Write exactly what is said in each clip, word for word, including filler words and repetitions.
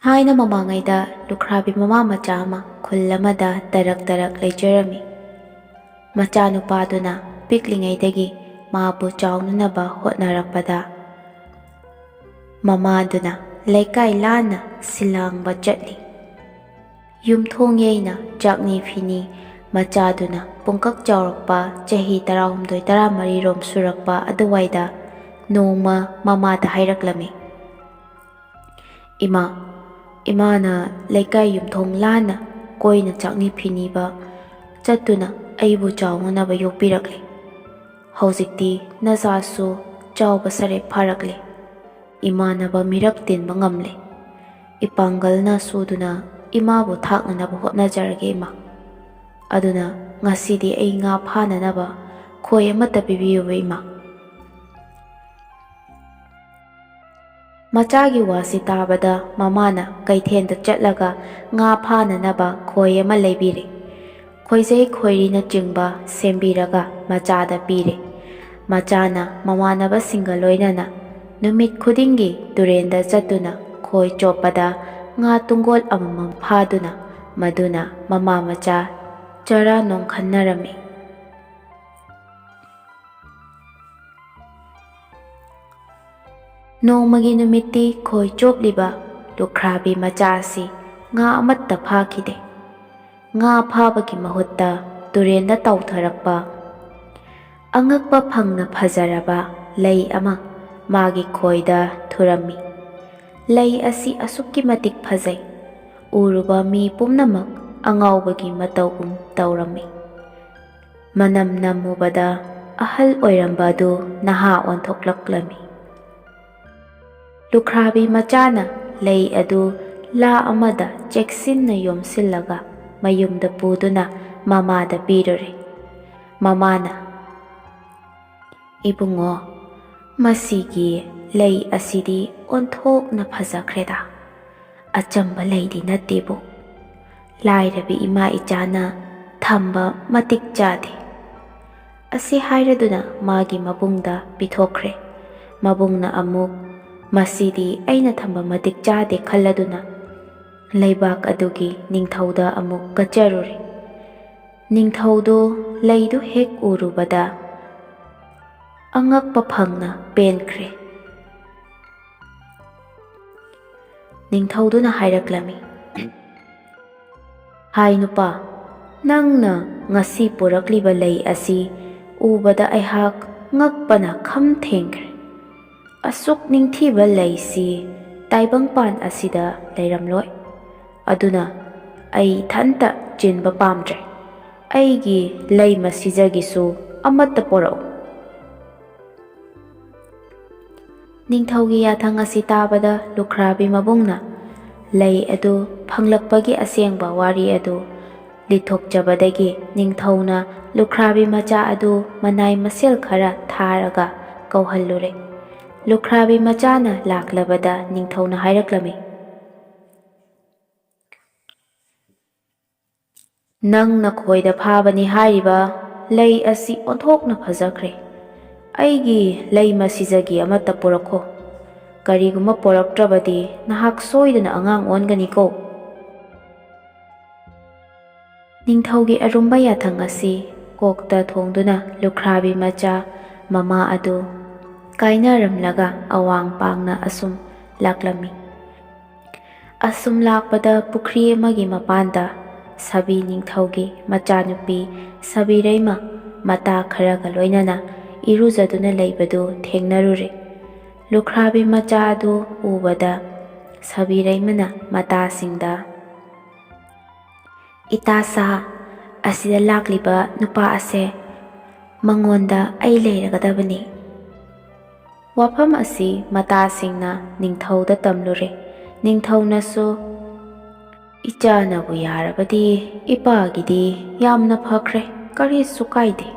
ꯊꯥꯏꯅ ꯃꯃꯥꯡꯉꯩꯗ ꯂꯨꯈ꯭ꯔꯥꯕꯤ ꯃꯃꯥ ꯃꯆꯥ ꯑꯃ ꯈꯨꯜ ꯑꯃꯗ ꯇꯔꯛ ꯇꯔꯛ ꯂꯩꯖꯔꯝꯃꯤ꯫ ꯃꯆꯥꯅꯨꯄꯥꯗꯨꯅ ꯄꯤꯛꯂꯤꯉꯩꯗꯒꯤ ꯃꯥꯕꯨ ꯆꯥꯎꯅꯅꯕ ꯍꯣꯠꯅꯔꯛꯄꯗ, ꯃꯃꯥꯗꯨꯅ ꯂꯩꯀꯥꯏ ꯂꯥꯟꯅ ꯁꯤꯜꯂꯥꯡꯕ ꯆꯠꯂꯤ꯫ ꯌꯨꯝꯊꯣꯡ ꯌꯩꯅ ꯆꯥꯛꯅꯤ ꯐꯤꯅꯤ ꯃꯆꯥꯗꯨꯅ ꯄꯨꯡꯀꯛ ꯆꯥꯎꯔꯛꯄ, ꯆꯍꯤ ꯇꯔꯥꯍꯨꯝꯗꯣꯏ ꯇꯔꯥꯃꯔꯤꯔꯣꯝ ꯁꯨꯔꯛꯄ ꯑꯗꯨꯋꯥꯏꯗ ꯅꯣꯡꯃ ꯃꯃꯥꯗ ꯍꯥꯏꯔꯛꯂꯝꯃꯤ, "ꯏꯃꯥ, ꯏꯃꯥꯅ ꯂꯩꯀꯥꯏ ꯌꯨꯝꯊꯣꯡ ꯂꯥꯟꯅ ꯀꯣꯏꯅ ꯆꯥꯛꯅꯤ ꯐꯤꯅꯤꯕ ꯆꯠꯇꯨꯅ ꯑꯩꯕꯨ ꯆꯥꯎꯅꯅꯕ ꯌꯣꯛꯄꯤꯔꯛꯂꯤ꯫ ꯍꯧꯖꯤꯛꯇꯤ ꯅꯆꯥꯁꯨ ꯆꯥꯎꯕ ꯁꯔꯦꯞ ꯐꯥꯔꯛꯂꯤ꯫ ꯏꯃꯥꯟꯅꯕ ꯃꯤꯔꯛ ꯇꯤꯟꯕ ꯉꯝꯂꯦ꯫ ꯏꯄꯥꯡꯒꯜꯅ ꯁꯨꯗꯨꯅ ꯏꯃꯥꯕꯨ ꯊꯥꯛꯅꯅꯕ ꯍꯣꯠꯅꯖꯔꯒꯦ, ꯏꯃꯥ꯫ ꯑꯗꯨꯅ ꯉꯁꯤꯗꯤ ꯑꯩ ꯉꯥ ꯐꯥꯅꯅꯕ ꯈꯣꯏ ꯑꯃꯠꯇ ꯄꯤꯕꯤꯌꯨꯕ, ꯏꯃꯥ꯫" ꯃꯆꯥꯒꯤ ꯋꯥꯁꯤ ꯇꯥꯕꯗ ꯃꯃꯥꯅ ꯀꯩꯊꯦꯜꯗ ꯆꯠꯂꯒ ꯉꯥ ꯐꯥꯅꯅꯕ ꯈꯣꯏ ꯑꯃ ꯂꯩꯕꯤꯔꯦ꯫ ꯈꯣꯏꯖꯩ ꯈꯣꯏꯔꯤꯅꯆꯤꯡꯕ ꯁꯦꯝꯕꯤꯔꯒ ꯃꯆꯥꯗ ꯄꯤꯔꯦ꯫ ꯃꯆꯥꯅ ꯃꯃꯥꯟꯅꯕꯁꯤꯡꯒ ꯂꯣꯏꯅꯅ ꯅꯨꯃꯤꯠ ꯈꯨꯗꯤꯡꯒꯤ ꯇꯨꯔꯦꯟꯗ ꯆꯠꯇꯨꯅ ꯈꯣꯏ ꯆꯣꯞꯄꯗ ꯉꯥ ꯇꯨꯡꯒꯣꯜ ꯑꯃꯃꯝ ꯐꯥꯗꯨꯅ ꯃꯗꯨꯅ ꯃꯃꯥ ꯃꯆꯥ ꯆꯔꯥ ꯅꯣꯡꯈꯟꯅꯔꯝꯃꯤ꯫ ꯅꯣꯡꯃꯒꯤ ꯅꯨꯃꯤꯠꯇꯤ ꯈꯣꯏ ꯆꯣꯞꯂꯤꯕ ꯂꯨꯈ꯭ꯔꯥꯕꯤ ꯃꯆꯥ ꯑꯁꯤ ꯉꯥ ꯑꯃꯠꯇ ꯐꯥꯈꯤꯗꯦ꯫ ꯉꯥ ꯐꯥꯕꯒꯤ ꯃꯍꯨꯠꯇ ꯇꯨꯔꯦꯟꯗ ꯇꯥꯎꯊꯔꯛꯄ ꯑꯉꯛꯄ ꯐꯪꯅ ꯐꯖꯔꯕ ꯂꯩ ꯑꯃ ꯃꯥꯒꯤ ꯈꯣꯏꯗ ꯊꯨꯔꯝꯃꯤ꯫ ꯂꯩ ꯑꯁꯤ ꯑꯁꯨꯛꯀꯤ ꯃꯇꯤꯛ ꯐꯖꯩ, ꯎꯔꯨꯕ ꯃꯤ ꯄꯨꯝꯅꯃꯛ ꯑꯉꯥꯎꯕꯒꯤ ꯃꯇꯧꯒꯨꯝ ꯇꯧꯔꯝꯃꯤ꯫ ꯃꯅꯝ ꯅꯝꯃꯨꯕꯗ ꯑꯍꯜ ꯑꯣꯏꯔꯝꯕ ꯑꯗꯨ ꯅꯍꯥ ꯑꯣꯟꯊꯣꯛꯂꯛꯂꯝꯃꯤ꯫ ꯂꯨꯈ꯭ꯔꯥꯕꯤ ꯃꯆꯥꯅ ꯂꯩ ꯑꯗꯨ ꯂꯥ ꯑꯃꯗ ꯆꯦꯛꯁꯤꯟꯅ ꯌꯣꯝꯁꯤꯜꯂꯒ ꯃꯌꯨꯝꯗ ꯄꯨꯗꯨꯅ ꯃꯃꯥꯗ ꯄꯤꯔꯨꯔꯦ꯫ ꯃꯃꯥꯅ, "ꯏꯕꯨꯡꯉꯣ, ꯃꯁꯤꯒꯤ ꯂꯩ ꯑꯁꯤꯗꯤ ꯑꯣꯟꯊꯣꯛꯅ ꯐꯖꯈ꯭ꯔꯦꯗ꯫ ꯑꯆꯝꯕ ꯂꯩꯗꯤ ꯅꯠꯇꯦꯕꯨ꯫ ꯂꯥꯏꯔꯕꯤ ꯏꯃꯥ ꯏꯆꯥꯅ ꯊꯝꯕ ꯃꯇꯤꯛ ꯆꯥꯗꯦ꯫" ꯑꯁꯤ ꯍꯥꯏꯔꯗꯨꯅ ꯃꯥꯒꯤ ꯃꯕꯨꯡꯗ ꯄꯤꯊꯣꯛꯈ꯭ꯔꯦ꯫ ꯃꯕꯨꯡꯅ ꯑꯃꯨꯛ, "ꯃꯁꯤꯗꯤ ꯑꯩꯅ ꯊꯝꯕ ꯃꯇꯤꯛ ꯆꯥꯗꯦ" ꯈꯜꯂꯗꯨꯅ ꯂꯩꯕꯥꯛ ꯑꯗꯨꯒꯤ ꯅꯤꯡꯊꯧꯗ ꯑꯃꯨꯛ ꯀꯠꯆꯔꯨꯔꯦ꯫ ꯅꯤꯡꯊꯧꯗꯨ ꯂꯩꯗꯨ ꯍꯦꯛ ꯎꯔꯨꯕꯗ ꯑꯉꯛꯄ ꯐꯪꯅ ꯄꯦꯟꯈ꯭ꯔꯦ꯫ ꯅꯤꯡꯊꯧꯗꯨꯅ ꯍꯥꯏꯔꯛꯂꯝꯃꯤ, "ꯍꯥꯏ ꯅꯨꯄꯥ, ꯅꯪꯅ ꯉꯁꯤ ꯄꯨꯔꯛꯂꯤꯕ ꯂꯩ ꯑꯁꯤ ꯎꯕꯗ ꯑꯩꯍꯥꯛ ꯉꯛꯄꯅ ꯈꯝ ꯊꯦꯡꯈ꯭ꯔꯦ꯫ ꯑꯁꯨꯛ ꯅꯤꯡꯊꯤꯕ ꯂꯩꯁꯤ ꯇꯥꯏꯕꯪꯄꯥꯟ ꯑꯁꯤꯗ ꯂꯩꯔꯝꯂꯣꯏ꯫ ꯑꯗꯨꯅ ꯑꯩ ꯏꯊꯟꯇ ꯆꯤꯟꯕ ꯄꯥꯝꯗ꯭ꯔꯦ꯫ ꯑꯩꯒꯤ ꯂꯩꯃ ꯁꯤꯖꯒꯤꯁꯨ ꯑꯃꯠꯇ ꯄꯣꯔꯛꯎ꯫" ꯅꯤꯡꯊꯧꯒꯤ ꯌꯥꯊꯪ ꯑꯁꯤ ꯇꯥꯕꯗ ꯂꯨꯈ꯭ꯔꯥꯕꯤ ꯃꯕꯨꯡꯅ ꯂꯩ ꯑꯗꯨ ꯐꯪꯂꯛꯄꯒꯤ ꯑꯁꯦꯡꯕ ꯋꯥꯔꯤ ꯑꯗꯨ ꯂꯤꯊꯣꯛꯆꯕꯗꯒꯤ ꯅꯤꯡꯊꯧꯅ ꯂꯨꯈ꯭ꯔꯥꯕꯤ ꯃꯆꯥ ꯑꯗꯨ ꯃꯅꯥꯏ ꯃꯁꯦꯜ ꯈꯔ ꯊꯥꯔꯒ ꯀꯧꯍꯜꯂꯨꯔꯦ꯫ ꯂꯨꯈ꯭ꯔꯥꯕꯤ ꯃꯆꯥꯅ ꯂꯥꯛꯂꯕꯗ ꯅꯤꯡꯊꯧꯅ ꯍꯥꯏꯔꯛꯂꯝꯃꯤ, "ꯅꯪ ꯅꯈꯣꯏꯗ ꯐꯥꯕꯅꯤ ꯍꯥꯏꯔꯤꯕ ꯂꯩ ꯑꯁꯤ ꯑꯣꯟꯊꯣꯛꯅ ꯐꯖꯈ꯭ꯔꯦ꯫ ꯑꯩꯒꯤ ꯂꯩꯃ ꯁꯤꯖꯒꯤ ꯑꯃꯠꯇ ꯄꯨꯔꯛꯈꯣ꯫ ꯀꯔꯤꯒꯨꯝꯕ ꯄꯨꯔꯛꯇ꯭ꯔꯕꯗꯤ ꯅꯍꯥꯛ ꯁꯣꯏꯗꯅ ꯑꯉꯥꯡ ꯑꯣꯟꯒꯅꯤꯀꯣ꯫" ꯅꯤꯡꯊꯧꯒꯤ ꯑꯔꯨꯝꯕ ꯌꯥꯊꯪ ꯑꯁꯤ ꯀꯣꯛꯇ ꯊꯣꯡꯗꯨꯅ ꯂꯨꯈ꯭ꯔꯥꯕꯤ ꯃꯆꯥ ꯃꯃꯥ ꯑꯗꯨ ꯀꯥꯏꯅꯔꯝꯂꯒ ꯑꯋꯥꯡ ꯄꯥꯡꯅ ꯑꯁꯨꯝ ꯂꯥꯛꯂꯝꯃꯤ꯫ ꯑꯁꯨꯝ ꯂꯥꯛꯄꯗ ꯄꯨꯈ꯭ꯔꯤ ꯑꯃꯒꯤ ꯃꯄꯥꯟꯗ ꯁꯥꯕꯤ ꯅꯤꯡꯊꯧꯒꯤ ꯃꯆꯥꯅꯨꯄꯤ ꯁꯥꯕꯤꯔꯩꯃ ꯃꯇꯥ ꯈꯔꯒ ꯂꯣꯏꯅꯅ ꯏꯔꯨꯖꯗꯨꯅ ꯂꯩꯕꯗꯨ ꯊꯦꯡꯅꯔꯨꯔꯦ꯫ ꯂꯨꯈ꯭ꯔꯥꯕꯤ ꯃꯆꯥ ꯑꯗꯨ ꯎꯕꯗ ꯁꯥꯕꯤꯔꯩꯃꯅ ꯃꯇꯥꯁꯤꯡꯗ, "ꯏꯇꯥ ꯁꯥ, ꯑꯁꯤꯗ ꯂꯥꯛꯂꯤꯕ ꯅꯨꯄꯥ ꯑꯁꯦ, ꯃꯉꯣꯟꯗ ꯑꯩ ꯂꯩꯔꯒꯗꯕꯅꯤ꯫" ꯋꯥꯐꯝ ꯑꯁꯤ ꯃꯇꯥꯁꯤꯡꯅ ꯅꯤꯡꯊꯧꯗ ꯇꯝꯂꯨꯔꯦ꯫ ꯅꯤꯡꯊꯧꯅꯁꯨ, "ꯏꯆꯥꯅꯕꯨ ꯌꯥꯔꯕꯗꯤ ꯏꯄꯥꯒꯤꯗꯤ ꯌꯥꯝꯅ ꯐꯈ꯭ꯔꯦ, ꯀꯔꯤꯁꯨ ꯀꯥꯏꯗꯦ꯫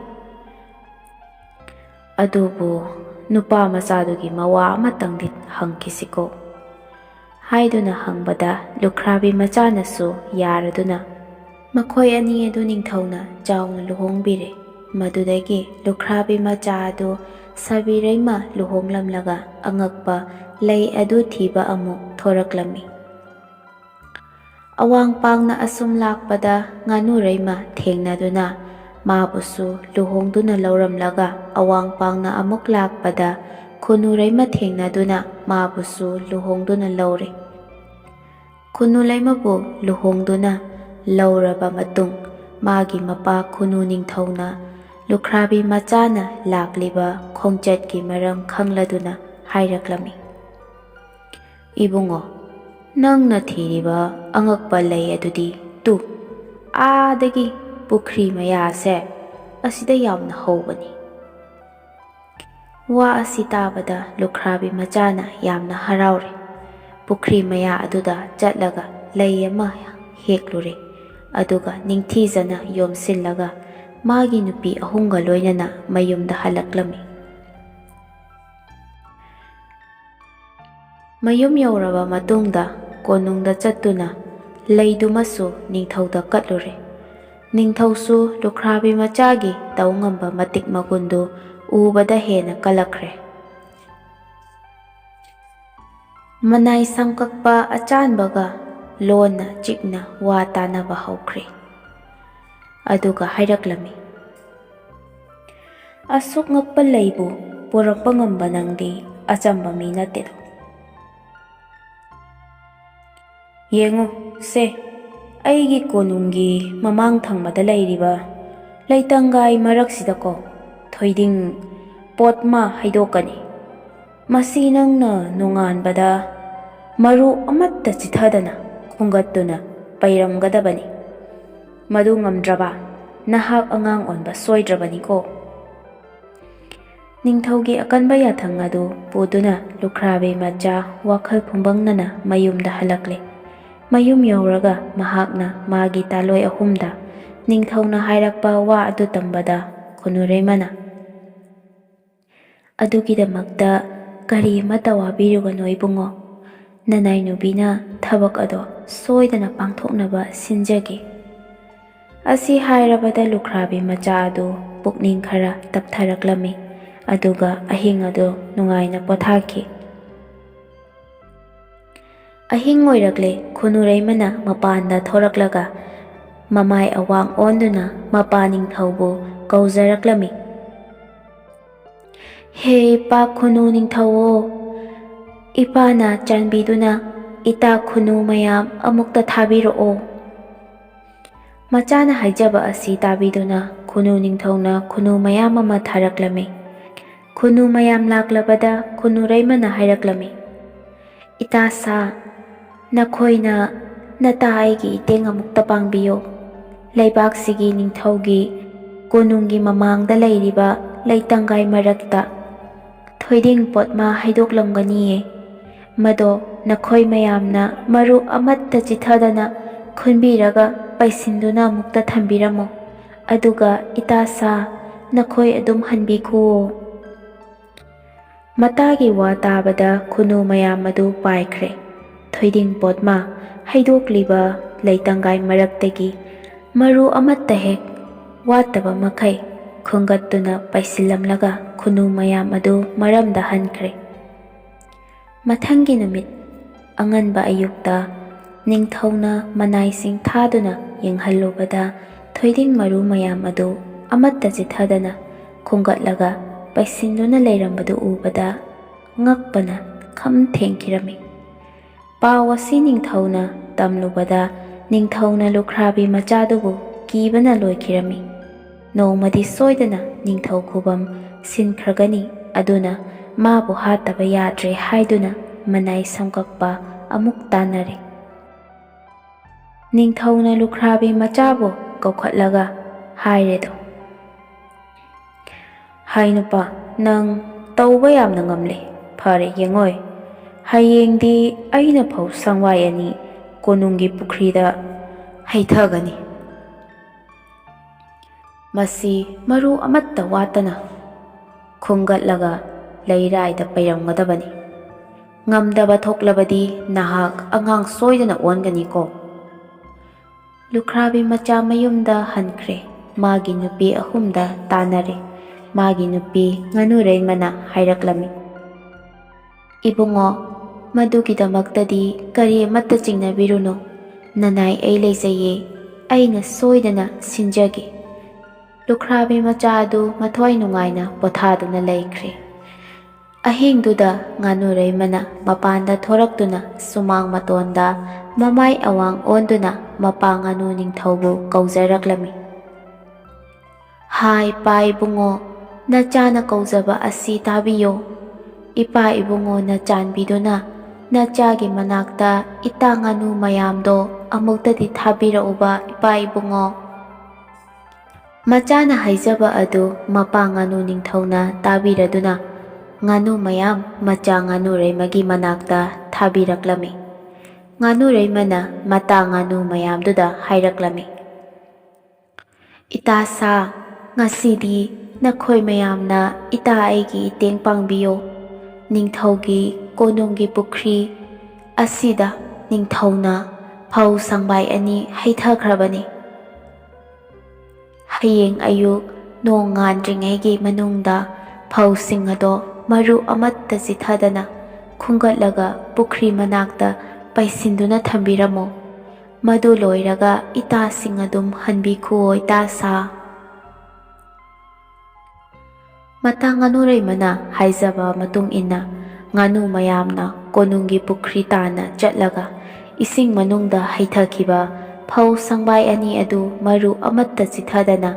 ꯑꯗꯨꯕꯨ ꯅꯨꯄꯥ ꯃꯆꯥꯗꯨꯒꯤ ꯃꯋꯥ ꯑꯃꯇꯪꯗꯤ ꯍꯪꯈꯤꯁꯤꯀꯣ?" ꯍꯥꯏꯗꯨꯅ ꯍꯪꯕꯗ ꯂꯨꯈ꯭ꯔꯥꯕꯤ ꯃꯆꯥꯅꯁꯨ ꯌꯥꯔꯗꯨꯅ ꯃꯈꯣꯏ ꯑꯅꯤ ꯑꯗꯨ ꯅꯤꯡꯊꯧꯅ ꯆꯥꯎꯅ ꯂꯨꯍꯣꯡꯕꯤꯔꯦ꯫ ꯃꯗꯨꯗꯒꯤ ꯂꯨꯈ꯭ꯔꯥꯕꯤ ꯃꯆꯥ ꯑꯗꯨ ꯁꯥꯕꯤꯔꯩꯃ ꯂꯨꯍꯣꯡꯂꯝꯂꯒ ꯑꯉꯛꯄ ꯂꯩ ꯑꯗꯨ ꯊꯤꯕ ꯑꯃꯨꯛ ꯊꯣꯔꯛꯂꯝꯃꯤ꯫ ꯑꯋꯥꯡ ꯄꯥꯡꯅ ꯑꯁꯨꯝ ꯂꯥꯛꯄꯗ ꯉꯥꯅꯨꯔꯩꯃ ꯊꯦꯡꯅꯗꯨꯅ ꯃꯥꯕꯨꯁꯨ ꯂꯨꯍꯣꯡꯗꯨꯅ ꯂꯧꯔꯝꯂꯒ, ꯑꯋꯥꯡ ꯄꯥꯡꯅ ꯑꯃꯨꯛ ꯂꯥꯛꯄꯗ ꯈꯨꯅꯨꯔꯩꯃ ꯊꯦꯡꯅꯗꯨꯅ ꯃꯥꯕꯨꯁꯨ ꯂꯨꯍꯣꯡꯗꯨꯅ ꯂꯧꯔꯦ꯫ ꯈꯨꯅꯨ ꯂꯩꯃꯕꯨ ꯂꯨꯍꯣꯡꯗꯨꯅ ꯂꯧꯔꯕ ꯃꯇꯨꯡ, ꯃꯥꯒꯤ ꯃꯄꯥ ꯈꯨꯅꯨ ꯅꯤꯡꯊꯧꯅ ꯂꯨꯈ꯭ꯔꯥꯕꯤ ꯃꯆꯥꯅ ꯂꯥꯛꯂꯤꯕ ꯈꯣꯡꯆꯠꯀꯤ ꯃꯔꯝ ꯈꯪꯂꯗꯨꯅ ꯍꯥꯏꯔꯛꯂꯝꯃꯤ, "ꯏꯕꯨꯡꯉꯣ, ꯅꯪꯅ ꯊꯤꯔꯤꯕ ꯑꯉꯛꯄ ꯂꯩ ꯑꯗꯨꯗꯤ ꯇꯨ, ꯑꯥꯗꯒꯤ ꯄꯨꯈ꯭ꯔꯤ ꯃꯌꯥꯁꯦ ꯑꯁꯤꯗ ꯌꯥꯝꯅ ꯍꯧꯕꯅꯤ꯫" ꯋꯥ ꯑꯁꯤ ꯇꯥꯕꯗ ꯂꯨꯈ꯭ꯔꯥꯕꯤ ꯃꯆꯥꯅ ꯌꯥꯝꯅ ꯍꯔꯥꯎꯔꯦ꯫ ꯄꯨꯈ꯭ꯔꯤ ꯃꯌꯥ ꯑꯗꯨꯗ ꯆꯠꯂꯒ ꯂꯩ ꯑꯃ ꯍꯦꯛꯂꯨꯔꯦ꯫ ꯑꯗꯨꯒ ꯅꯤꯡꯊꯤꯖꯅ ꯌꯣꯝꯁꯤꯜꯂꯒ ꯃꯥꯒꯤ ꯅꯨꯄꯤ ꯑꯍꯨꯝꯒ ꯂꯣꯏꯅꯅ ꯃꯌꯨꯝꯗ ꯍꯜꯂꯛꯂꯝꯃꯤ꯫ ꯃꯌꯨꯝ ꯌꯧꯔꯕ ꯃꯇꯨꯡꯗ ꯀꯣꯅꯨꯡꯗ ꯆꯠꯇꯨꯅ ꯂꯩꯗꯨꯃꯁꯨ ꯅꯤꯡꯊꯧꯗ ꯀꯠꯂꯨꯔꯦ꯫ ꯅꯤꯡꯊꯧꯁꯨ ꯂꯨꯈ꯭ꯔꯥꯕꯤ ꯃꯆꯥꯒꯤ ꯇꯧ ꯉꯝꯕ ꯃꯇꯤꯛ ꯃꯒꯨꯟꯗꯨ ꯎꯕꯗ ꯍꯦꯟꯅ ꯀꯜꯂꯛꯈ꯭ꯔꯦ꯫ ꯃꯅꯥꯏ ꯁꯝꯀꯛꯄ ꯑꯆꯥꯟꯕꯒ ꯂꯣꯟꯅ ꯆꯤꯛꯅ ꯋꯥ ꯇꯥꯅꯕ ꯍꯧꯈ꯭ꯔꯦ꯫ ꯑꯗꯨꯒ ꯍꯥꯏꯔꯛꯂꯝꯃꯤ, "ꯑꯁꯨꯛ ꯉꯛꯄ ꯂꯩꯕꯨ ꯄꯨꯔꯛꯄ ꯉꯝꯕ ꯅꯪꯗꯤ ꯑꯆꯝꯕ ꯃꯤ ꯅꯠꯇꯦꯗꯣ꯫ ꯌꯦꯡꯉꯨ ꯁꯦ, ꯑꯩꯒꯤ ꯀꯣꯅꯨꯡꯒꯤ ꯃꯃꯥꯡ ꯊꯪꯕꯗ ꯂꯩꯔꯤꯕ ꯂꯩꯇꯪꯒꯥꯏ ꯃꯔꯛꯁꯤꯗꯀꯣ ꯊꯣꯏꯗꯤꯡ ꯄꯣꯠꯃ ꯍꯩꯗꯣꯛꯀꯅꯤ꯫ ꯃꯁꯤ ꯅꯪꯅ ꯅꯣꯡꯉꯥꯟꯕꯗ ꯃꯔꯨ ꯑꯃꯠꯇ ꯆꯤꯊꯗꯅ ꯈꯨꯝꯒꯠꯇꯨꯅ ꯄꯩꯔꯝꯒꯗꯕꯅꯤ꯫ ꯃꯗꯨ ꯉꯝꯗ꯭ꯔꯕ ꯅꯍꯥꯛ ꯑꯉꯥꯡ ꯑꯣꯟꯕ ꯁꯣꯏꯗ꯭ꯔꯕꯅꯤꯀꯣ꯫" ꯅꯤꯡꯊꯧꯒꯤ ꯑꯀꯟꯕ ꯌꯥꯊꯪ ꯑꯗꯨ ꯄꯨꯗꯨꯅ ꯂꯨꯈ꯭ꯔꯥꯕꯤ ꯃꯆꯥ ꯋꯥꯈꯜ ꯐꯨꯝꯕꯪꯅꯅ ꯃꯌꯨꯝꯗ ꯍꯜꯂꯛꯂꯦ꯫ ꯃꯌꯨꯝ ꯌꯧꯔꯒ ꯃꯍꯥꯛꯅ ꯃꯥꯒꯤ ꯇꯥꯂꯣꯏ ꯑꯍꯨꯝꯗ ꯅꯤꯡꯊꯧꯅ ꯍꯥꯏꯔꯛꯄ ꯋꯥ ꯑꯗꯨ ꯇꯝꯕꯗ ꯈꯨꯅꯨꯔꯩꯃꯅ, "ꯑꯗꯨꯒꯤꯗꯃꯛꯇ ꯀꯔꯤ ꯑꯃꯠꯇ ꯋꯥꯕꯤꯔꯨꯒꯅꯨ ꯏꯕꯨꯡꯉꯣ꯫ ꯅꯅꯥꯏ ꯅꯨꯄꯤꯅ ꯊꯕꯛ ꯑꯗꯣ ꯁꯣꯏꯗꯅ ꯄꯥꯡꯊꯣꯛꯅꯕ ꯁꯤꯟꯖꯒꯦ꯫" ꯑꯁꯤ ꯍꯥꯏꯔꯕꯗ ꯂꯨꯈ꯭ꯔꯥꯕꯤ ꯃꯆꯥ ꯑꯗꯨ ꯄꯨꯛꯅꯤꯡ ꯈꯔ ꯇꯞꯊꯔꯛꯂꯝꯃꯤ꯫ ꯑꯗꯨꯒ ꯑꯍꯤꯡ ꯑꯗꯨ ꯅꯨꯡꯉꯥꯏꯅ ꯄꯣꯊꯥꯈꯤ꯫ ꯑꯍꯤꯡ ꯑꯣꯏꯔꯛꯂꯦ꯫ ꯈꯨꯅꯨꯔꯩꯃꯅ ꯃꯄꯥꯟꯗ ꯊꯣꯔꯛꯂꯒ ꯃꯃꯥꯏ ꯑꯋꯥꯡ ꯑꯣꯟꯗꯨꯅ ꯃꯄꯥ ꯅꯤꯡꯊꯧꯕꯨ ꯀꯧꯖꯔꯛꯂꯝꯃꯤ꯫ "ꯍꯦ ꯏꯄꯥ ꯈꯨꯅꯨ ꯅꯤꯡꯊꯧꯑꯣ, ꯏꯄꯥꯅ ꯆꯥꯟꯕꯤꯗꯨꯅ ꯏꯇꯥ ꯈꯨꯅꯨ ꯃꯌꯥꯝ ꯑꯃꯨꯛꯇ ꯊꯥꯕꯤꯔꯛꯑꯣ꯫" ꯃꯆꯥꯅ ꯍꯥꯏꯖꯕ ꯑꯁꯤ ꯇꯥꯕꯤꯗꯨꯅ ꯈꯨꯅꯨ ꯅꯤꯡꯊꯧꯅ ꯈꯨꯅꯨ ꯃꯌꯥꯝ ꯑꯃ ꯊꯥꯔꯛꯂꯝꯃꯤ꯫ ꯈꯨꯅꯨ ꯃꯌꯥꯝ ꯂꯥꯛꯂꯕꯗ ꯈꯨꯅꯨꯔꯩꯃꯅ ꯍꯥꯏꯔꯛꯂꯝꯃꯤ, "ꯏꯇꯥ ꯁꯥ, ꯅꯈꯣꯏꯅ ꯅꯇꯥ ꯑꯩꯒꯤ ꯏꯇꯦꯡ ꯑꯃꯨꯛꯇ ꯄꯥꯡꯕꯤꯌꯨ꯫ ꯂꯩꯕꯥꯛꯁꯤꯒꯤ ꯅꯤꯡꯊꯧꯒꯤ ꯀꯣꯅꯨꯡꯒꯤ ꯃꯃꯥꯡꯗ ꯂꯩꯔꯤꯕ ꯂꯩꯇꯪꯒꯥꯏ ꯃꯔꯛꯇ ꯊꯣꯏꯗꯤꯡ ꯄꯣꯠꯃꯥ ꯍꯩꯗꯣꯛꯂꯝꯒꯅꯤꯌꯦ꯫ ꯃꯗꯣ ꯅꯈꯣꯏ ꯃꯌꯥꯝꯅ ꯃꯔꯨ ꯑꯃꯠꯇ ꯆꯤꯊꯗꯅ ꯈꯨꯟꯕꯤꯔꯒ ꯄꯩꯁꯤꯟꯗꯨꯅ ꯑꯃꯨꯛꯇ ꯊꯝꯕꯤꯔꯝꯃꯨ꯫ ꯑꯗꯨꯒ ꯏꯇꯥ ꯁꯥ, ꯅꯈꯣꯏ ꯑꯗꯨꯝ ꯍꯟꯕꯤꯈꯨꯑꯣ꯫" ꯃꯇꯥꯒꯤ ꯋꯥ ꯇꯥꯕꯗ ꯈꯨꯅꯨ ꯃꯌꯥꯝ ꯑꯗꯨ ꯄꯥꯏꯈ꯭ꯔꯦ꯫ ꯊꯣꯏꯗꯤꯡ ꯄꯣꯠꯃꯥ ꯍꯩꯗꯣꯛꯂꯤꯕ ꯂꯩꯇꯪꯒꯥꯏ ꯃꯔꯛꯇꯒꯤ ꯃꯔꯨ ꯑꯃꯠꯇ ꯍꯦꯛ ꯋꯥꯠꯇꯕ ꯃꯈꯩ ꯈꯨꯟꯒꯠꯇꯨꯅ ꯄꯩꯁꯤꯜꯂꯝꯂꯒ ꯈꯨꯅꯨ ꯃꯌꯥꯝ ꯑꯗꯨ ꯃꯔꯝꯗ ꯍꯟꯈ꯭ꯔꯦ꯫ ꯃꯊꯪꯒꯤ ꯅꯨꯃꯤꯠ ꯑꯉꯟꯕ ꯑꯌꯨꯛꯇ ꯅꯤꯡꯊꯧꯅ ꯃꯅꯥꯏꯁꯤꯡ ꯊꯥꯗꯨꯅ ꯌꯦꯡꯍꯜꯂꯨꯕꯗ ꯊꯣꯏꯗꯤꯡ ꯃꯔꯨ ꯃꯌꯥꯝ ꯑꯗꯨ ꯑꯃꯠꯇ ꯆꯤꯊꯗꯅ ꯈꯨꯟꯒꯠꯂꯒ ꯄꯩꯁꯤꯟꯗꯨꯅ ꯂꯩꯔꯝꯕꯗꯨ ꯎꯕꯗ ꯉꯛꯄꯅ ꯈꯝ ꯊꯦꯡꯈꯤꯔꯝꯃꯤ꯫ ꯄꯥꯎ ꯑꯁꯤ ꯅꯤꯡꯊꯧꯅ ꯇꯝꯂꯨꯕꯗ ꯅꯤꯡꯊꯧꯅ ꯂꯨꯈ꯭ꯔꯥꯕꯤ ꯃꯆꯥꯗꯨꯕꯨ ꯀꯤꯕꯅ ꯂꯣꯏꯈꯤꯔꯝꯃꯤ꯫ ꯅꯣꯡꯃꯗꯤ ꯁꯣꯏꯗꯅ ꯅꯤꯡꯊꯧ ꯈꯨꯕꯝ ꯁꯤꯟꯈ꯭ꯔꯒꯅꯤ, ꯑꯗꯨꯅ ꯃꯥꯕꯨ ꯍꯥꯠꯇꯕ ꯌꯥꯗ꯭ꯔꯦ ꯍꯥꯏꯗꯨꯅ ꯃꯅꯥꯏ ꯁꯝꯀꯛꯄ ꯑꯃꯨꯛ ꯇꯥꯟꯅꯔꯦ꯫ ꯅꯤꯡꯊꯧꯅ ꯂꯨꯈ꯭ꯔꯥꯕꯤ ꯃꯆꯥꯕꯨ ꯀꯧꯈꯠꯂꯒ ꯍꯥꯏꯔꯦꯗꯣ, "ꯍꯥꯏ ꯅꯨꯄꯥ, ꯅꯪ ꯇꯧꯕ ꯌꯥꯝꯅ ꯉꯝꯂꯦ꯫ ꯐꯔꯦ ꯌꯦꯡꯉꯣꯏ, ꯍꯌꯦꯡꯗꯤ ꯑꯩꯅ ꯐꯧ ꯁꯪꯋꯥꯏ ꯑꯅꯤ ꯀꯣꯅꯨꯡꯒꯤ ꯄꯨꯈ꯭ꯔꯤꯗ ꯍꯩꯊꯒꯅꯤ꯫ ꯃꯁꯤ ꯃꯔꯨ ꯑꯃꯠꯇ ꯋꯥꯠꯇꯅ ꯈꯨꯟꯒꯠꯂꯒ ꯂꯩꯔꯥꯏꯗ ꯄꯩꯔꯝꯒꯗꯕꯅꯤ꯫ ꯉꯝꯗꯕ ꯊꯣꯛꯂꯕꯗꯤ ꯅꯍꯥꯛ ꯑꯉꯥꯡ ꯁꯣꯏꯗꯅ ꯑꯣꯟꯒꯅꯤꯀꯣ꯫" ꯂꯨꯈ꯭ꯔꯥꯕꯤ ꯃꯆꯥ ꯃꯌꯨꯝꯗ ꯍꯟꯈ꯭ꯔꯦ꯫ ꯃꯥꯒꯤ ꯅꯨꯄꯤ ꯑꯍꯨꯝꯗ ꯇꯥꯟꯅꯔꯦ꯫ ꯃꯥꯒꯤ ꯅꯨꯄꯤ ꯉꯥꯅꯨꯔꯩꯃꯅ ꯍꯥꯏꯔꯛꯂꯝꯃꯤ, "ꯏꯕꯨꯡꯉꯣ, "ꯃꯗꯨꯒꯤꯗꯃꯛꯇꯗꯤ ꯀꯔꯤ ꯑꯃꯠꯇ ꯆꯤꯡꯅꯕꯤꯔꯨꯅꯨ꯫ ꯅꯅꯥꯏ ꯑꯩ ꯂꯩꯖꯩꯌꯦ꯫ ꯑꯩꯅ ꯁꯣꯏꯗꯅ ꯁꯤꯟꯖꯒꯦ꯫" ꯂꯨꯈ꯭ꯔꯥꯕꯤ ꯃꯆꯥ ꯑꯗꯨ ꯃꯊ꯭ꯋꯥꯏ ꯅꯨꯡꯉꯥꯏꯅ ꯄꯣꯊꯥꯗꯨꯅ ꯂꯩꯈ꯭ꯔꯦ꯫ ꯑꯍꯤꯡꯗꯨꯗ ꯉꯥꯅꯨꯔꯩꯃꯅ ꯃꯄꯥꯟꯗ ꯊꯣꯔꯛꯇꯨꯅ ꯁꯨꯃꯥꯡ ꯃꯇꯣꯟꯗ ꯃꯃꯥꯏ ꯑꯋꯥꯡ ꯑꯣꯟꯗꯨꯅ ꯃꯄꯥ ꯉꯥꯅꯨ ꯅꯤꯡꯊꯧꯕꯨ ꯀꯧꯖꯔꯛꯂꯝꯃꯤ꯫ "ꯍꯥꯏ, ꯏꯄꯥ ꯏꯕꯨꯡꯉꯣ, ꯅꯆꯥꯅ ꯀꯧꯖꯕ ꯑꯁꯤ ꯇꯥꯕꯤꯌꯣ꯫ ꯏꯄꯥ ꯏꯕꯨꯡꯉꯣꯅ ꯆꯥꯟꯕꯤꯗꯨꯅ ꯅꯆꯥꯒꯤ ꯃꯅꯥꯛꯇ ꯏꯇꯥ ꯉꯥꯅꯨ ꯃꯌꯥꯝꯗꯣ ꯑꯃꯨꯛꯇꯗꯤ ꯊꯥꯕꯤꯔꯛꯎꯕ, ꯏꯄꯥ ꯏꯕꯨꯡꯉꯣ꯫" ꯃꯆꯥꯅ ꯍꯥꯏꯖꯕ ꯑꯗꯨ ꯃꯄꯥ ꯉꯥꯅꯨ ꯅꯤꯡꯊꯧꯅ ꯇꯥꯕꯤꯔꯗꯨꯅ ꯉꯥꯅꯨ ꯃꯌꯥꯝ ꯃꯆꯥ ꯉꯥꯅꯨꯔꯩꯃꯒꯤ ꯃꯅꯥꯛꯇ ꯊꯥꯕꯤꯔꯛꯂꯝꯃꯤ꯫ ꯉꯥꯅꯨꯔꯩꯃꯅ ꯃꯇꯥ ꯉꯥꯅꯨ ꯃꯌꯥꯝꯗꯨꯗ ꯍꯥꯏꯔꯛꯂꯝꯃꯤ, "ꯏꯇꯥ ꯁꯥ, ꯉꯁꯤꯗꯤ ꯅꯈꯣꯏ ꯃꯌꯥꯝꯅ ꯏꯇꯥ ꯑꯩꯒꯤ ꯏꯇꯦꯡ ꯄꯥꯡꯕꯤꯌꯣ꯫ ꯅꯤꯡꯊꯧꯒꯤ ꯀꯣꯅꯨꯡꯒꯤ ꯄꯨꯈ꯭ꯔꯤ ꯑꯁꯤꯗ ꯅꯤꯡꯊꯧꯅ ꯐꯧ ꯁꯪꯕꯥꯏ ꯑꯅꯤ ꯍꯩꯊꯈ꯭ꯔꯕꯅꯤ꯫ ꯍꯌꯦꯡ ꯑꯌꯨꯛ ꯅꯣꯡ ꯉꯥꯟꯗ꯭ꯔꯤꯉꯩꯒꯤ ꯃꯅꯨꯡꯗ ꯐꯧꯁꯤꯡ ꯑꯗꯣ ꯃꯔꯨ ꯑꯃꯠꯇ ꯆꯤꯊꯗꯅ ꯈꯨꯟꯒꯠꯂꯒ ꯄꯨꯈ꯭ꯔꯤ ꯃꯅꯥꯛꯇ ꯄꯩꯁꯤꯟꯗꯨꯅ ꯊꯝꯕꯤꯔꯝꯃꯨ꯫ ꯃꯗꯨ ꯂꯣꯏꯔꯒ ꯏꯇꯥꯁꯤꯡ ꯑꯗꯨꯝ ꯍꯟꯕꯤꯈꯨꯑꯣ, ꯏꯇꯥ ꯁꯥ꯫" ꯃꯇꯥ ꯉꯥꯅꯨꯔꯩꯃꯅ ꯍꯥꯏꯖꯕ ꯃꯇꯨꯡ ꯏꯟꯅ ꯉꯥꯅꯨ ꯃꯌꯥꯝꯅ ꯀꯣꯅꯨꯡꯒꯤ ꯄꯨꯈ꯭ꯔꯤ ꯇꯥꯟꯅ ꯆꯠꯂꯒ ꯏꯁꯤꯡ ꯃꯅꯨꯡꯗ ꯍꯩꯊꯈꯤꯕ ꯐꯧ ꯁꯪꯕꯥꯏ ꯑꯅꯤ ꯑꯗꯨ ꯃꯔꯨ ꯑꯃꯠꯇ ꯆꯤꯊꯗꯅ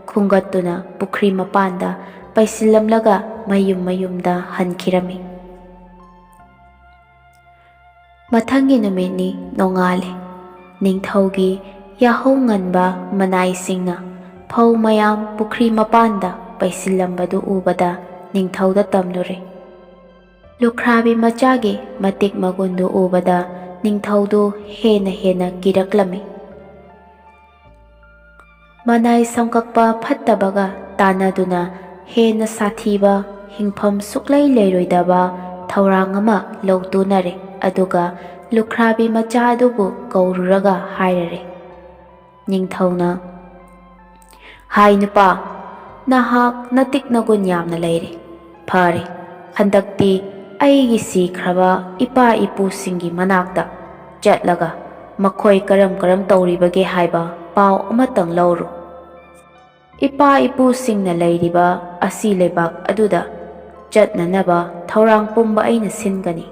ꯈꯨꯟꯒꯠꯇꯨꯅ ꯄꯨꯈ꯭ꯔꯤ ꯃꯄꯥꯟꯗ ꯄꯩꯁꯤꯜꯂꯝꯂꯒ ꯃꯌꯨꯝ ꯃꯌꯨꯝꯗ ꯍꯟꯈꯤꯔꯝꯃꯤ꯫ ꯃꯊꯪꯒꯤ ꯅꯨꯃꯤꯠꯅꯤ ꯅꯣꯡꯉꯥꯜꯂꯦ꯫ ꯅꯤꯡꯊꯧꯒꯤ ꯌꯥꯍꯧ ꯉꯟꯕ ꯃꯅꯥꯏꯁꯤꯡꯅ ꯐꯧ ꯃꯌꯥꯝ ꯄꯨꯈ꯭ꯔꯤ ꯃꯄꯥꯟꯗ ꯄꯩꯁꯤꯜꯂꯝꯕꯗꯨ ꯎꯕꯗ ꯅꯤꯡꯊꯧꯗ ꯇꯝꯂꯨꯔꯦ꯫ ꯂꯨꯈ꯭ꯔꯥꯕꯤ ꯃꯆꯥꯒꯤ ꯃꯇꯤꯛ ꯃꯒꯨꯟꯗꯨ ꯎꯕꯗ ꯅꯤꯡꯊꯧꯗꯨ ꯍꯦꯟꯅ ꯍꯦꯟꯅ ꯀꯤꯔꯛꯂꯝꯃꯤ꯫ ꯃꯅꯥꯏ ꯁꯝꯀꯛꯄ ꯐꯠꯇꯕꯒ ꯇꯥꯟꯅꯗꯨꯅ ꯍꯦꯟꯅ ꯁꯥꯊꯤꯕ, ꯍꯤꯡꯐꯝ ꯁꯨꯛꯂꯩ ꯂꯩꯔꯣꯏꯗꯕ ꯊꯧꯔꯥꯡ ꯑꯃ ꯂꯧꯇꯨꯅꯔꯦ꯫ ꯑꯗꯨꯒ ꯂꯨꯈ꯭ꯔꯥꯕꯤ ꯃꯆꯥ ꯑꯗꯨꯕꯨ ꯀꯧꯔꯨꯔꯒ ꯍꯥꯏꯔꯔꯦ꯫ ꯅꯤꯡꯊꯧꯅ, "ꯍꯥꯏ ꯅꯨꯄꯥ, ꯅꯍꯥꯛ ꯅꯇꯤꯛ ꯅꯒꯨꯟ ꯌꯥꯝꯅ ꯂꯩꯔꯦ꯫ ꯐꯔꯦ, ꯍꯟꯗꯛꯇꯤ ꯑꯩꯒꯤ ꯁꯤꯈ꯭ꯔꯕ ꯏꯄꯥ ꯏꯄꯨꯁꯤꯡꯒꯤ ꯃꯅꯥꯛꯇ ꯆꯠꯂꯒ ꯃꯈꯣꯏ ꯀꯔꯝ ꯀꯔꯝ ꯇꯧꯔꯤꯕꯒꯦ ꯍꯥꯏꯕ ꯄꯥꯎ ꯑꯃꯇꯪ ꯂꯧꯔꯨ꯫ ꯏꯄꯥ ꯏꯄꯨꯁꯤꯡꯅ ꯂꯩꯔꯤꯕ ꯑꯁꯤ ꯂꯩꯕꯥꯛ ꯑꯗꯨꯗ ꯆꯠꯅꯅꯕ ꯊꯧꯔꯥꯡ ꯄꯨꯝꯕ ꯑꯩꯅ ꯁꯤꯟꯒꯅꯤ꯫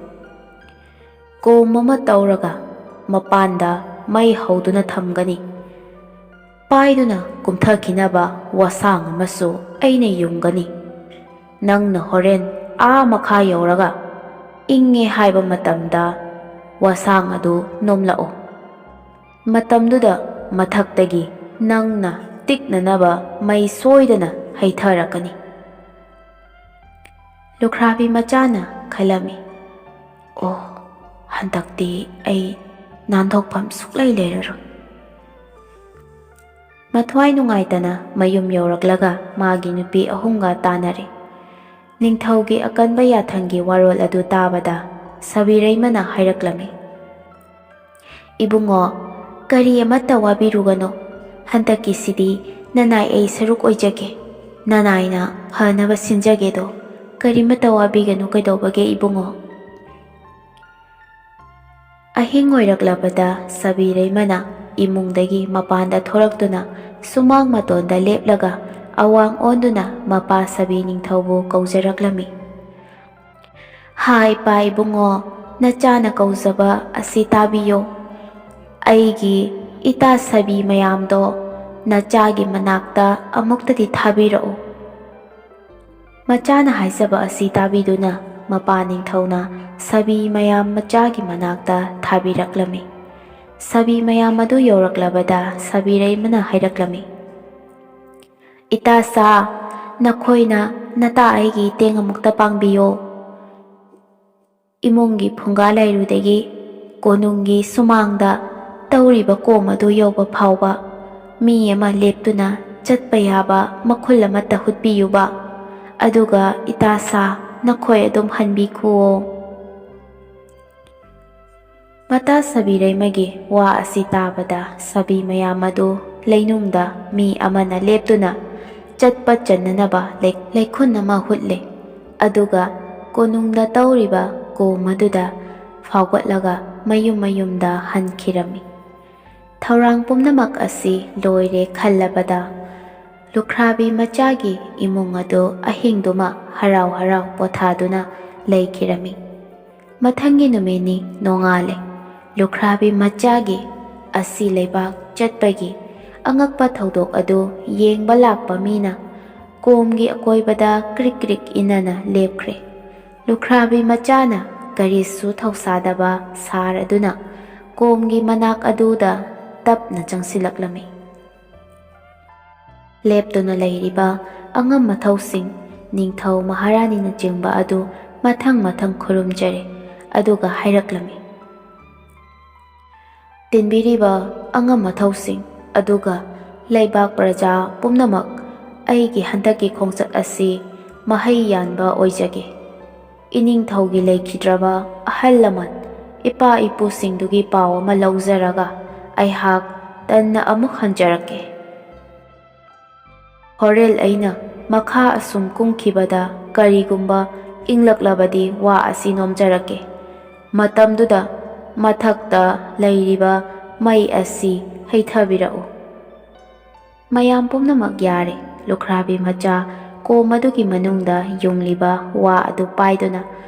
ꯀꯣꯝ ꯑꯃ ꯇꯧꯔꯒ ꯃꯄꯥꯟꯗ ꯃꯩ ꯍꯧꯗꯨꯅ ꯊꯝꯒꯅꯤ꯫ ꯄꯥꯏꯗꯨꯅ ꯀꯨꯝꯊꯈꯤꯅꯕ ꯋꯥꯁꯥꯡ ꯑꯃꯁꯨ ꯑꯩꯅ ꯌꯨꯡꯒꯅꯤ꯫ ꯅꯪꯅ ꯍꯣꯔꯦꯟ ꯑꯥ ꯃꯈꯥ ꯌꯧꯔꯒ ꯏꯪꯉꯦ ꯍꯥꯏꯕ ꯃꯇꯝꯗ ꯋꯥꯁꯥꯡ ꯑꯗꯨ ꯅꯣꯝꯂꯛꯎ꯫ ꯃꯇꯝꯗꯨꯗ ꯃꯊꯛꯇꯒꯤ ꯅꯪꯅ ꯇꯤꯛꯅꯅꯕ ꯃꯩ ꯁꯣꯏꯗꯅ ꯍꯩꯊꯔꯛꯀꯅꯤ꯫ ꯂꯨꯈ꯭ꯔꯥꯕꯤ ꯃꯆꯥꯅ ꯈꯜꯂꯝꯃꯤ, "ꯑꯣ, ꯍꯟꯗꯛꯇꯤ ꯑꯩ ꯅꯥꯟꯊꯣꯛꯐꯝ ꯁꯨꯛꯂꯩ ꯂꯩꯔꯔꯣꯏ"꯫ ꯃꯊ꯭ꯋꯥꯏ ꯅꯨꯡꯉꯥꯏꯇꯅ ꯃꯌꯨꯝ ꯌꯧꯔꯛꯂꯒ ꯃꯥꯒꯤ ꯅꯨꯄꯤ ꯑꯍꯨꯝꯒ ꯇꯥꯟꯅꯔꯦ꯫ ꯅꯤꯡꯊꯧꯒꯤ ꯑꯀꯟꯕ ꯌꯥꯊꯪꯒꯤ ꯋꯥꯔꯣꯜ ꯑꯗꯨ ꯇꯥꯕꯗ ꯁꯕꯤꯔꯩꯃꯅ ꯍꯥꯏꯔꯛꯂꯝꯃꯤ, "ꯏꯕꯨꯡꯉꯣ, ꯀꯔꯤ ꯑꯃꯠꯇ ꯋꯥꯕꯤꯔꯨꯒꯅꯨ꯫ ꯍꯟꯗꯛꯀꯤꯁꯤꯗꯤ ꯅꯅꯥꯏ ꯑꯩ ꯁꯔꯨꯛ ꯑꯣꯏꯖꯒꯦ꯫ ꯅꯅꯥꯏꯅ ꯐꯅꯕ ꯁꯤꯟꯖꯒꯦꯗꯣ꯫ ꯀꯔꯤꯃꯠꯇ ꯋꯥꯕꯤꯒꯅꯨ ꯀꯩꯗꯧꯕꯒꯦ ꯏꯕꯨꯡꯉꯣ?" ꯑꯍꯤꯡ ꯑꯣꯏꯔꯛꯂꯕꯗ ꯁꯕꯤꯔꯩꯃꯅ ꯏꯃꯨꯡꯗꯒꯤ ꯃꯄꯥꯟꯗ ꯊꯣꯔꯛꯇꯨꯅ ꯁꯨꯃꯥꯡ ꯃꯇꯣꯟꯗ ꯂꯦꯞꯂꯒ ꯑꯋꯥꯡ ꯑꯣꯟꯗꯨꯅ ꯃꯄꯥ ꯁꯕꯤ ꯅꯤꯡꯊꯧꯕꯨ ꯀꯧꯖꯔꯛꯂꯝꯃꯤ꯫ "ꯍꯥ ꯏꯄꯥ ꯏꯕꯨꯡꯉꯣ, ꯅꯆꯥꯅ ꯀꯧꯖꯕ ꯑꯁꯤ ꯇꯥꯕꯤꯌꯨ꯫ ꯑꯩꯒꯤ ꯏꯇꯥ ꯁꯕꯤ ꯃꯌꯥꯝꯗꯣ ꯅꯆꯥꯒꯤ ꯃꯅꯥꯛꯇ ꯑꯃꯨꯛꯇꯗꯤ ꯊꯥꯕꯤꯔꯛꯎ"꯫ ꯃꯆꯥꯅ ꯍꯥꯏꯖꯕ ꯑꯁꯤ ꯇꯥꯕꯤꯗꯨꯅ ꯃꯄꯥ ꯅꯤꯡꯊꯧꯅ ꯁꯕꯤ ꯃꯌꯥꯝ ꯃꯆꯥꯒꯤ ꯃꯅꯥꯛꯇ ꯊꯥꯕꯤꯔꯛꯂꯝꯃꯤ꯫ ꯁꯕꯤ ꯃꯌꯥꯝ ꯑꯗꯨ ꯌꯧꯔꯛꯂꯕꯗ ꯁꯕꯤꯔꯩꯃꯅ ꯍꯥꯏꯔꯛꯂꯝꯃꯤ, "ꯏꯇꯥ ꯁꯥ, ꯅꯈꯣꯏꯅ ꯅꯇꯥ ꯑꯩꯒꯤ ꯏꯇꯦꯡ ꯑꯃꯨꯛꯇ ꯄꯥꯡꯕꯤꯌꯣ꯫ ꯏꯃꯨꯡꯒꯤ ꯐꯨꯡꯒꯥ ꯂꯥꯏꯔꯨꯗꯒꯤ ꯀꯣꯅꯨꯡꯒꯤ ꯁꯨꯃꯥꯡꯗ ꯇꯧꯔꯤꯕ ꯀꯣꯝ ꯑꯗꯨ ꯌꯧꯕ ꯐꯥꯎꯕ ꯃꯤ ꯑꯃ ꯂꯦꯞꯇꯨꯅ ꯆꯠꯄ ꯌꯥꯕ ꯃꯈꯨꯜ ꯑꯃꯠꯇ ꯍꯨꯠꯄꯤꯌꯨꯕ꯫ ꯑꯗꯨꯒ ꯏꯇꯥ ꯁꯥ, ꯅꯈꯣꯏ ꯑꯗꯨꯝ ꯍꯟꯕꯤꯈꯨꯑꯣ"꯫ ꯃꯇꯥ ꯁꯕꯤꯔꯩꯃꯒꯤ ꯋꯥ ꯑꯁꯤ ꯇꯥꯕꯗ ꯁꯕꯤ ꯃꯌꯥꯝ ꯑꯗꯨ ꯂꯩꯅꯨꯡꯗ ꯃꯤ ꯑꯃꯅ ꯂꯦꯞꯇꯨꯅ ꯆꯠꯄ ꯆꯟꯅꯅꯕ ꯂꯩ-, ꯂꯩꯈꯨꯟ ꯑꯃ ꯍꯨꯠꯂꯦ꯫ ꯑꯗꯨꯒ ꯀꯣꯅꯨꯡꯗ ꯇꯧꯔꯤꯕ ꯀꯣꯝ ꯑꯗꯨꯗ ꯐꯥꯎꯒꯠꯂꯒ ꯃꯌꯨꯝ ꯃꯌꯨꯝꯗ ꯍꯟꯈꯤꯔꯝꯃꯤ꯫ ꯊꯧꯔꯥꯡ ꯄꯨꯝꯅꯃꯛ ꯑꯁꯤ ꯂꯣꯏꯔꯦ ꯈꯜꯂꯕꯗ ꯂꯨꯈ꯭ꯔꯥꯕꯤ ꯃꯆꯥꯒꯤ ꯏꯃꯨꯡ ꯑꯗꯨ ꯑꯍꯤꯡꯗꯨꯃ ꯍꯔꯥꯎ ꯍꯔꯥꯎ ꯄꯣꯊꯥꯗꯨꯅ ꯂꯩꯈꯤꯔꯝꯃꯤ꯫ ꯃꯊꯪꯒꯤ ꯅꯨꯃꯤꯠꯅꯤ ꯅꯣꯡꯉꯥꯜꯂꯦ꯫ ꯂꯨꯈ꯭ꯔꯥꯕꯤ ꯃꯆꯥꯒꯤ ꯑꯁꯤ ꯂꯩꯕꯥꯛ ꯆꯠꯄꯒꯤ ꯑꯉꯛꯄ ꯊꯧꯗꯣꯛ ꯑꯗꯨ ꯌꯦꯡꯕ ꯂꯥꯛꯄ ꯃꯤꯅ ꯀꯣꯝꯒꯤ ꯑꯀꯣꯏꯕꯗ ꯀ꯭ꯔꯤꯛ ꯀ꯭ꯔꯤꯛ ꯏꯟꯅꯅ ꯂꯦꯞꯈ꯭ꯔꯦ꯫ ꯂꯨꯈ꯭ꯔꯥꯕꯤ ꯃꯆꯥꯅ ꯀꯔꯤꯁꯨ ꯊꯧꯁꯥꯗꯕ ꯁꯥꯔꯗꯨꯅ ꯀꯣꯝꯒꯤ ꯃꯅꯥꯛ ꯑꯗꯨꯗ ꯇꯞꯅ ꯆꯪꯁꯤꯜꯂꯛꯂꯝꯃꯤ꯫ ꯂꯦꯞꯇꯨꯅ ꯂꯩꯔꯤꯕ ꯑꯉꯝ ꯑꯊꯧꯁꯤꯡ, ꯅꯤꯡꯊꯧ ꯃꯍꯥꯔꯥꯅꯤꯅꯆꯤꯡꯕ ꯑꯗꯨ ꯃꯊꯪ ꯃꯊꯪ ꯈꯨꯔꯨꯝꯖꯔꯦ, ꯑꯗꯨꯒ ꯍꯥꯏꯔꯛꯂꯝꯃꯤ, "ꯇꯤꯟꯕꯤꯔꯤꯕ ꯑꯉꯝ ꯑꯊꯧꯁꯤꯡ, ꯑꯗꯨꯒ ꯂꯩꯕꯥꯛ ꯄ꯭ꯔꯖꯥ ꯄꯨꯝꯅꯃꯛ, ꯑꯩꯒꯤ ꯍꯟꯗꯛꯀꯤ ꯈꯣꯡꯆꯠ ꯑꯁꯤ ꯃꯍꯩ ꯌꯥꯟꯕ ꯑꯣꯏꯖꯒꯦ꯫ ꯏꯅꯤꯡꯊꯧꯒꯤ ꯂꯩꯈꯤꯗ꯭ꯔꯕ ꯑꯍꯜ ꯂꯃꯟ, ꯏꯄꯥ ꯏꯄꯨꯁꯤꯡꯗꯨꯒꯤ ꯄꯥꯎ ꯑꯃ ꯂꯧꯖꯔꯒ ꯑꯩꯍꯥꯛ ꯇꯟꯅ ꯑꯃꯨꯛ ꯍꯟꯖꯔꯛꯀꯦ꯫ ꯍꯣꯔꯦꯟ ꯑꯩꯅ ꯃꯈꯥ ꯑꯁꯨꯝ ꯀꯨꯝꯈꯤꯕꯗ ꯀꯔꯤꯒꯨꯝꯕ ꯏꯪꯂꯛꯂꯕꯗꯤ ꯋꯥ ꯑꯁꯤ ꯅꯣꯝꯖꯔꯛꯀꯦ꯫ ꯃꯇꯝꯗꯨꯗ ꯃꯊꯛꯇ ꯂꯩꯔꯤꯕ ꯃꯩ ꯑꯁꯤ ꯍꯩꯊꯕꯤꯔꯛꯎ"꯫ ꯃꯌꯥꯝ ꯄꯨꯝꯅꯃꯛ ꯌꯥꯔꯦ꯫ ꯂꯨꯈ꯭ꯔꯥꯕꯤ ꯃꯆꯥ ꯀꯣꯝ ꯑꯗꯨꯒꯤ ꯃꯅꯨꯡꯗ ꯌꯨꯡꯂꯤꯕ ꯋꯥ ꯑꯗꯨ ꯄꯥꯏꯗꯨꯅ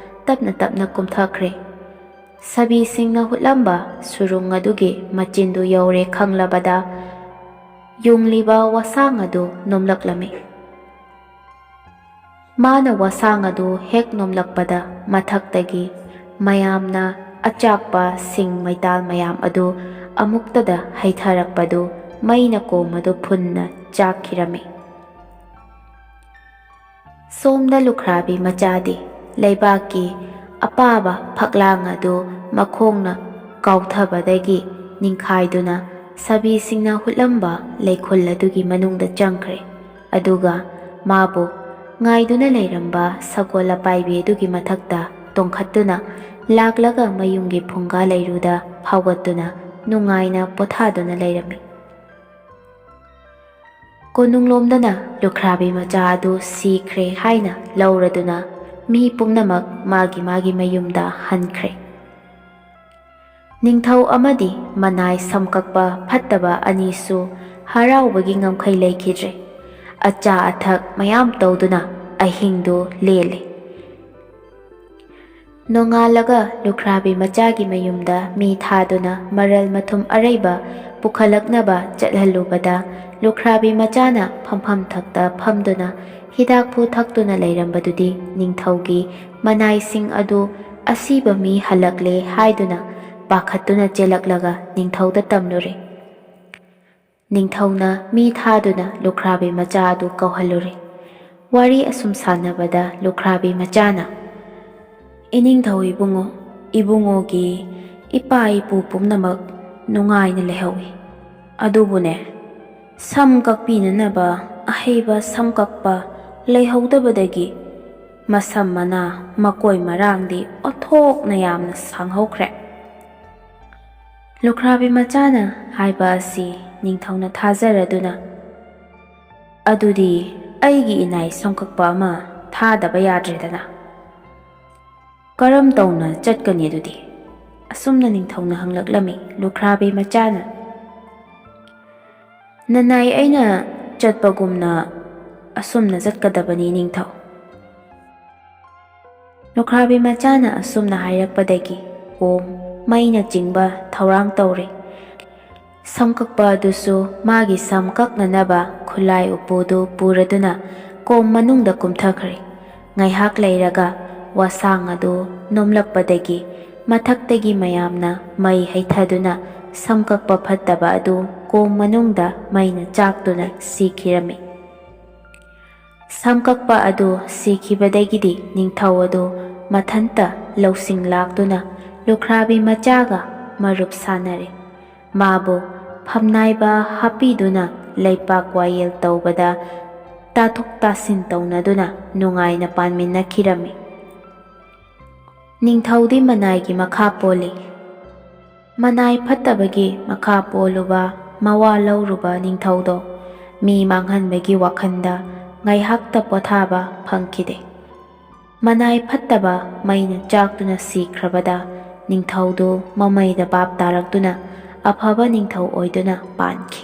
ꯇꯞꯅ ꯇꯞꯅ ꯀꯨꯝꯊꯈ꯭ꯔꯦ꯫ ꯁꯥꯕꯤꯁꯤꯡꯅ ꯍꯨꯠꯂꯝꯕ ꯁꯨꯔꯨꯡ ꯑꯗꯨꯒꯤ ꯃꯆꯤꯟꯗꯨ ꯌꯧꯔꯦ ꯈꯪꯂꯕꯗ, ꯌꯨꯡꯂꯤꯕ ꯋꯥꯁꯥꯡ ꯑꯗꯨ ꯅꯣꯝꯂꯛꯂꯝꯃꯤ꯫ ꯃꯥꯅ ꯋꯥꯁꯥꯡ ꯑꯗꯨ ꯍꯦꯛ ꯅꯣꯝꯂꯛꯄꯗ, ꯃꯊꯛꯇꯒꯤ ꯃꯌꯥꯝꯅ ꯑꯆꯥꯛꯄ ꯁꯤꯡ ꯃꯩꯇꯥꯜ ꯃꯌꯥꯝ ꯑꯗꯨ ꯑꯃꯨꯛꯇꯗ ꯍꯩꯊꯔꯛꯄꯗꯨ ꯃꯩꯅ ꯀꯣꯝ ꯑꯗꯨ ꯐꯨꯟꯅ ꯆꯥꯛꯈꯤꯔꯝꯃꯤ꯫ ꯁꯣꯝꯗ ꯂꯨꯈ꯭ꯔꯥꯕꯤ ꯃꯆꯥꯗꯤ ꯂꯩꯕꯥꯛꯀꯤ ꯑꯄꯥꯕ ꯐꯛꯂꯥꯡ ꯑꯗꯨ ꯃꯈꯣꯡꯅ ꯀꯥꯎꯊꯕꯗꯒꯤ ꯅꯤꯡꯈꯥꯏꯗꯨꯅ ꯁꯥꯕꯤꯁꯤꯡꯅ ꯍꯨꯠꯂꯝꯕ ꯂꯩꯈꯨꯜ ꯑꯗꯨꯒꯤ ꯃꯅꯨꯡꯗ ꯆꯪꯈ꯭ꯔꯦ꯫ ꯑꯗꯨꯒ ꯃꯥꯕꯨ ꯉꯥꯏꯗꯨꯅ ꯂꯩꯔꯝꯕ ꯁꯒꯣꯜ ꯑꯄꯥꯏꯕꯤ ꯑꯗꯨꯒꯤ ꯃꯊꯛꯇ ꯇꯣꯡꯈꯠꯇꯨꯅ ꯂꯥꯛꯂꯒ ꯃꯌꯨꯝꯒꯤ ꯐꯨꯡꯒꯥ ꯂꯩꯔꯨꯗ ꯐꯥꯎꯒꯠꯇꯨꯅ ꯅꯨꯡꯉꯥꯏꯅ ꯄꯣꯊꯥꯗꯨꯅ ꯂꯩꯔꯝꯃꯤ꯫ ꯀꯣꯅꯨꯡꯂꯣꯝꯗꯅ ꯂꯨꯈ꯭ꯔꯥꯕꯤ ꯃꯆꯥ ꯑꯗꯨ ꯁꯤꯈ꯭ꯔꯦ ꯍꯥꯏꯅ ꯂꯧꯔꯗꯨꯅ ꯃꯤ ꯄꯨꯝꯅꯃꯛ ꯃꯥꯒꯤ ꯃꯥꯒꯤ ꯃꯌꯨꯝꯗ ꯍꯟꯈ꯭ꯔꯦ꯫ ꯅꯤꯡꯊꯧ ꯑꯃꯗꯤ ꯃꯅꯥꯏ ꯁꯝ ꯀꯛꯄ ꯐꯠꯇꯕ ꯑꯅꯤꯁꯨ ꯍꯔꯥꯎꯕꯒꯤ ꯉꯝꯈꯩ ꯂꯩꯈꯤꯗ꯭ꯔꯦ꯫ ꯑꯆꯥ ꯑꯊꯛ ꯃꯌꯥꯝ ꯇꯧꯗꯨꯅ ꯑꯍꯤꯡꯗꯨ ꯂꯦꯜꯂꯦ꯫ ꯅꯣꯡꯉꯥꯜꯂꯒ ꯂꯨꯈ꯭ꯔꯥꯕꯤ ꯃꯆꯥꯒꯤ ꯃꯌꯨꯝꯗ ꯃꯤ ꯊꯥꯗꯨꯅ ꯃꯔꯜ ꯃꯊꯨꯝ ꯑꯔꯩꯕ ꯄꯨꯈꯠꯂꯛꯅꯕ ꯆꯠꯍꯜꯂꯨꯕꯗ, ꯂꯨꯈ꯭ꯔꯥꯕꯤ ꯃꯆꯥꯅ ꯐꯝꯐꯝ ꯊꯛꯇ ꯐꯝꯗꯨꯅ ꯍꯤꯗꯥꯛꯐꯨ ꯊꯛꯇꯨꯅ ꯂꯩꯔꯝꯕꯗꯨꯗꯤ ꯅꯤꯡꯊꯧꯒꯤ ꯃꯅꯥꯏꯁꯤꯡ ꯑꯗꯨ ꯑꯁꯤꯕ ꯃꯤ ꯍꯜꯂꯛꯂꯦ ꯍꯥꯏꯗꯨꯅ ꯄꯥꯈꯠꯇꯨꯅ ꯆꯦꯜꯂꯛꯂꯒ ꯅꯤꯡꯊꯧꯗ ꯇꯝꯂꯨꯔꯦ꯫ ꯅꯤꯡꯊꯧꯅ ꯃꯤ ꯊꯥꯗꯨꯅ ꯂꯨꯈ꯭ꯔꯥꯕꯤ ꯃꯆꯥ ꯑꯗꯨ ꯀꯧꯍꯜꯂꯨꯔꯦ꯫ ꯋꯥꯔꯤ ꯑꯁꯨꯝ ꯁꯥꯟꯅꯕꯗ ꯂꯨꯈ꯭ꯔꯥꯕꯤ ꯃꯆꯥꯅ, "ꯏꯅꯤꯡꯊꯧ ꯏꯕꯨꯡꯉꯣ, ꯏꯕꯨꯡꯉꯣꯒꯤ ꯏꯄꯥ ꯏꯄꯨ ꯄꯨꯝꯅꯃꯛ ꯅꯨꯡꯉꯥꯏꯅ ꯂꯩꯍꯧꯏ꯫ ꯑꯗꯨꯕꯨꯅꯦ, ꯁꯝ ꯀꯛꯄꯤꯅꯅꯕ ꯑꯍꯩꯕ ꯁꯝ ꯀꯛꯄ ꯂꯩꯍꯧꯗꯕꯗꯒꯤ ꯃꯁꯝ ꯃꯅꯥ ꯃꯀꯣꯏ ꯃꯔꯥꯡꯗꯤ ꯑꯣꯟꯊꯣꯛꯅ ꯌꯥꯝꯅ ꯁꯥꯡꯍꯧꯈ꯭ꯔꯦ꯫" ꯂꯨꯈ꯭ꯔꯥꯕꯤ ꯃꯆꯥꯅ ꯍꯥꯏꯕ ꯑꯁꯤ ꯅꯤꯡꯊꯧꯅ ꯊꯥꯖꯔꯗꯨꯅ, "ꯑꯗꯨꯗꯤ ꯑꯩꯒꯤ ꯏꯅꯥꯏ ꯁꯝꯀꯛꯄ ꯑꯃ ꯊꯥꯗꯕ ꯌꯥꯗ꯭ꯔꯦꯗꯅ꯫ ꯀꯔꯝ ꯇꯧꯅ ꯆꯠꯀꯅꯤ ꯑꯗꯨꯗꯤ?" ꯑꯁꯨꯝꯅ ꯅꯤꯡꯊꯧꯅ ꯍꯪꯂꯛꯂꯝꯃꯤ꯫ ꯂꯨꯈ꯭ꯔꯥꯕꯤ ꯃꯆꯥꯅ, "ꯅꯅꯥꯏ ꯑꯩꯅ ꯆꯠꯄꯒꯨꯝꯅ ꯑꯁꯨꯝꯅ ꯆꯠꯀꯗꯕꯅꯤ ꯅꯤꯡꯊꯧ꯫" ꯂꯨꯈ꯭ꯔꯥꯕꯤ ꯃꯆꯥꯅ ꯑꯁꯨꯝꯅ ꯍꯥꯏꯔꯛꯄꯗꯒꯤ ꯀꯣꯝ ꯃꯩꯅ ꯆꯤꯡꯕ ꯊꯧꯔꯥꯡ ꯇꯧꯔꯦ꯫ ꯁꯝ ꯀꯛꯄ ꯑꯗꯨꯁꯨ ꯃꯥꯒꯤ ꯁꯝ ꯀꯛꯅꯅꯕ ꯈꯨꯠꯂꯥꯏ ꯎꯄꯨꯗꯨ ꯄꯨꯔꯗꯨꯅ ꯀꯣꯝ ꯃꯅꯨꯡꯗ ꯀꯨꯝꯊꯈ꯭ꯔꯦ꯫ ꯉꯥꯏꯍꯥꯛ ꯂꯩꯔꯒ ꯋꯥꯁꯥꯡ ꯑꯗꯨ ꯅꯣꯝꯂꯛꯄꯗꯒꯤ ꯃꯊꯛꯇꯒꯤ ꯃꯌꯥꯝꯅ ꯃꯩ ꯍꯩꯊꯗꯨꯅ ꯁꯝ ꯀꯛꯄ ꯐꯠꯇꯕ ꯑꯗꯨ ꯀꯣꯝ ꯃꯅꯨꯡꯗ ꯃꯩꯅ ꯆꯥꯛꯇꯨꯅ ꯁꯤꯈꯤꯔꯝꯃꯤ꯫ ꯁꯝ ꯀꯛꯄ ꯑꯗꯨ ꯁꯤꯈꯤꯕꯗꯒꯤꯗꯤ ꯅꯤꯡꯊꯧ ꯑꯗꯨ ꯃꯊꯟꯇ ꯂꯧꯁꯤꯡ ꯂꯥꯛꯇꯨꯅ ꯂꯨꯈ꯭ꯔꯥꯕꯤ ꯃꯆꯥꯒ ꯃꯔꯨꯞ ꯁꯥꯟꯅꯔꯦ꯫ ꯃꯥꯕꯨ ꯐꯝꯅꯥꯏꯕ ꯍꯥꯞꯄꯤꯗꯨꯅ ꯂꯩꯄꯥꯛ ꯋꯥꯌꯦꯜ ꯇꯧꯕꯗ ꯇꯥꯊꯣꯛ ꯇꯥꯁꯤꯟ ꯇꯧꯅꯗꯨꯅ ꯅꯨꯡꯉꯥꯏꯅ ꯄꯥꯟꯃꯤꯟꯅꯈꯤꯔꯝꯃꯤ꯫ ꯅꯤꯡꯊꯧꯗꯤ ꯃꯅꯥꯏꯒꯤ ꯃꯈꯥ ꯄꯣꯜꯂꯤ꯫ ꯃꯅꯥꯏ ꯐꯠꯇꯕꯒꯤ ꯃꯈꯥ ꯄꯣꯜꯂꯨꯕ, ꯃꯋꯥ ꯂꯧꯔꯨꯕ ꯅꯤꯡꯊꯧꯗꯣ ꯃꯤ ꯃꯥꯡꯍꯟꯕꯒꯤ ꯋꯥꯈꯜꯗ ꯉꯥꯏꯍꯥꯛꯇ ꯄꯣꯊꯥꯕ ꯐꯪꯈꯤꯗꯦ꯫ ꯃꯅꯥꯏ ꯐꯠꯇꯕ ꯃꯩꯅ ꯆꯥꯛꯇꯨꯅ ꯁꯤꯈ꯭ꯔꯕꯗ ꯅꯤꯡꯊꯧꯗꯨ ꯃꯃꯩꯗ ꯕꯥꯞ ꯇꯥꯔꯛꯇꯨꯅ ꯑꯐꯕ ꯅꯤꯡꯊꯧ ꯑꯣꯏꯗꯨꯅ ꯄꯥꯟꯈꯤ꯫